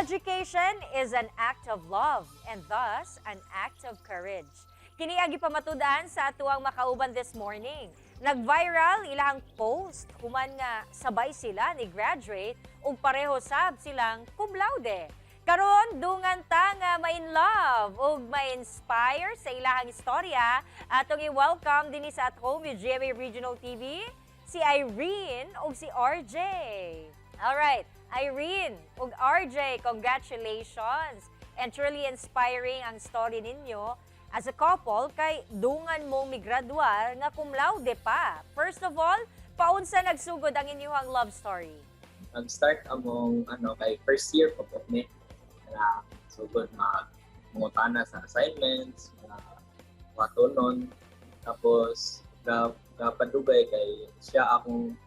Education is an act of love and thus an act of courage. Kini ang gipamatud-an sa atuang makauban this morning. Nag-viral ilang post human nga sabay sila ni graduate ug pareho sab silang cum laude. Karon dungan ta nga ma-in love ug ma-inspire sa ilahang istorya. Atong i-welcome dinhi sa At Home with GMA Regional TV si Irene ug si RJ. All right, Irene ug RJ, congratulations. And truly inspiring ang story ninyo as a couple kay dungan mo migraduar nga cum laude pa. First of all, paunsa nagsugod ang inyong love story? Nag-start among ano kay first year pa po mi na sugod mag mangutana sa assignments, mga tunon. Tapos gapadugay kay siya akong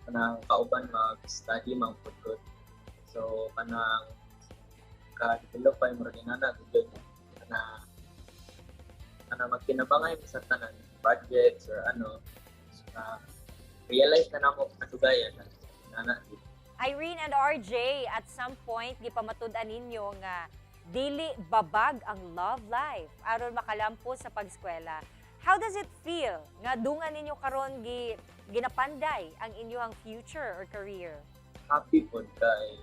kanang kauban mag-study man pud ko. So kanang ka-develop pa yung murag inana gyud kana kana magkinabangay mi sa tanan projects or ano realize na namo kadugayan na nana. Irene and RJ, at some point gipamatud-an ninyo nga dili babag ang love life aron makalampo sa pagskwela. How does it feel nga dungan ninyo karon gi ginapanday ang inyong future or career? Happy pod kay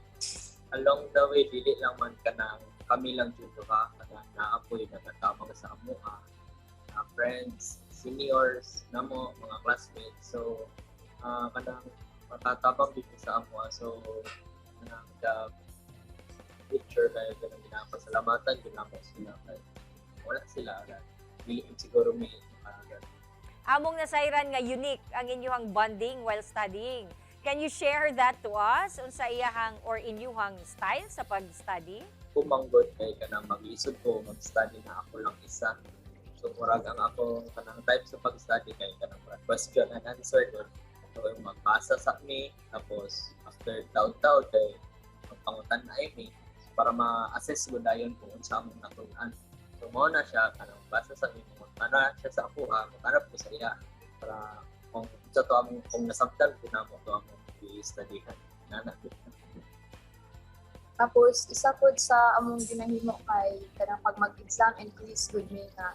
along the way dili lang man kanang kami lang jud duha, kanang naa poy nagatabang sa amoa, friends, seniors namo, mga classmates. So kanang matatabang dito sa amoa. So kanang the future kay kanang ginapasalamatan jud namo sila kay wala sila dili siguro mi. Among nasayran nga unique ang inyong bonding while studying. Can you share that to us? Unsa iyahang or inyuhang style sa pag-study? Ako man gud kay kanang maglisod ko mag-study na ako lang isa. So murag ang ako kanang type sa pag-study kay kanang murag question and answer gud. So yung magbasa sa mi, tapos after taud-taud kay magpangutan na ay mi para ma-assess ko dayon kung unsa among natun-an. So mao na siya, kanang basa sa mi, mangutana siya sa ako ha, mangutana ko sa iya para kung unsa to among kung nasabtan ko namo to among i-studyhan. Nana. Tapos, isa pod sa among ginahimo kay kanang pag mag-exam and quiz gud mi nga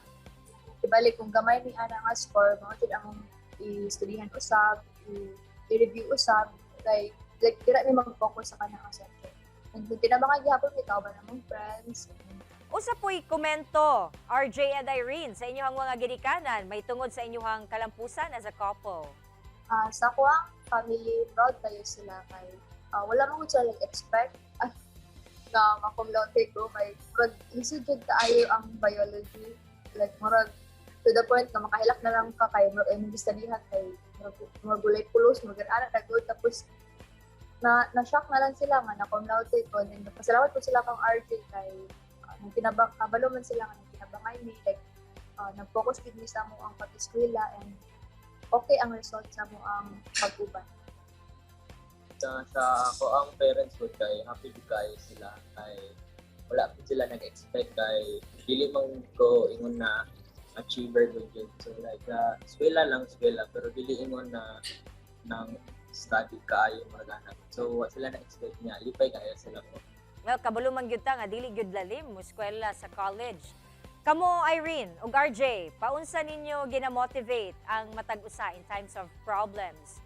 ibalik kung gamay mi ana nga score, mao jud among i-studyhan usab, i-review usab kay like dira mi mag-focus sa kanang nga subject. And kung tinabangay gihapon mi kauban among friends. Usa po'y komento, RJ and Irene, sa inyong mga ginikanan, may tungod sa inyong kalampusan as a couple. Sa akoang family, proud kayo sila kay wala man gud sila expect nga ma-cum laude ko kay murag lisod jud kaayo ang biology, like murag to the point nga makahilak na lang ka kay murag imong gistudyhan kay murag gulay pulos, murag ana na gud. Tapos na na shock na lang sila nga na cum laude ko, and pasalamat po sila kang RJ kay nagtinabang kabalo man sila nga nagtinabangay mi, like nag-focus gid mi sa amo ang pag-eskwela and okay ang result sa amo ang pag-uban. Sa ako ang parents ko kay happy jud kayo sila kay wala po sila nag-expect kay dili man ko ingon na achiever gud yun. So like eskwela lang eskwela pero dili ingon na nang study kaayo mga. So wa sila na-expect niya, lipay kayo sila ko. Well, kabalo man gyud ta nga dili gyud lalim mo eskwela sa college. Kamo, Irene ug RJ, paunsa ninyo gina-motivate ang matag usa in times of problems,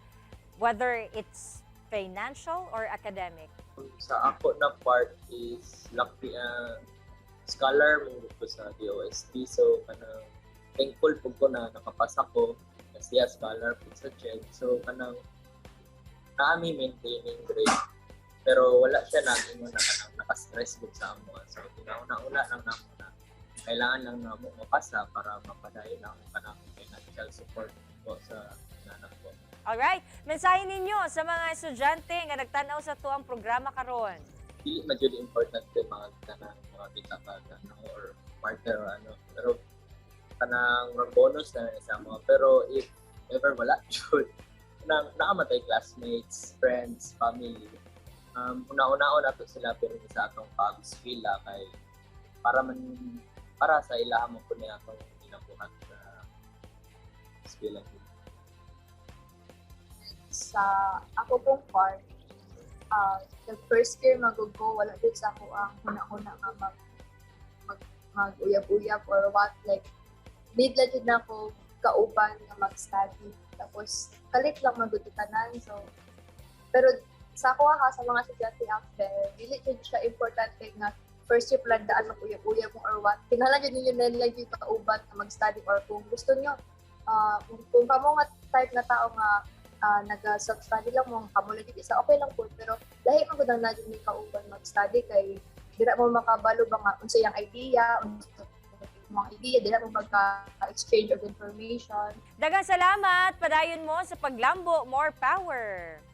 whether it's financial or academic? Sa ako na part is lucky, scholar mo ko sa DOST, so kanang thankful po ko na nakapasa ko kasi scholar po sa CHED. So kanang naami maintaining grade pero wala siya nag-ingon na kanang naka-stress gud sa amo. So ginauna-una lang namo na kailangan lang namo mapasa para mapadayon ang kanang financial support ko sa nanak ko. Alright, mensahe ninyo sa mga estudyante nga nagtan-aw sa tuang programa karon. Dili man jud importante mga kanang mga kita ka ano, or partner or ano, pero kanang murag bonus na sa mga. Pero if ever wala jud, kanang naa man tay classmates, friends, family, una-una nato sila pero sa atong pag-eskwela kay para man para sa ilaha mo kuno atong ginabuhat sa eskwela. Sa ako pong part, The first year mag-go, wala jud sa ako ang huna-huna nga mag mag-uyab-uyab or what. Like, need lang jud na ako kauban nga mag-study. Tapos, kalit lang man gud tanan. So, pero sa ako ha, sa mga estudyante out there, dili jud siya importante nga first year pa lang daan mag-uyab-uyab mo or what. Kinahanglan jud ninyo na lang yung kauban nga mag-study or kung gusto nyo, kung kamo nga type na tao nga naga self-study lang mo, kamo lang jud isa, okay lang po. Pero lahi man gud ang naa jud may kauban mag-study kay dira mo makabalo ba nga unsa yang idea, unsa mga idea, dira mo magka-exchange of information. Daghang salamat, padayon mo sa paglambo, more power.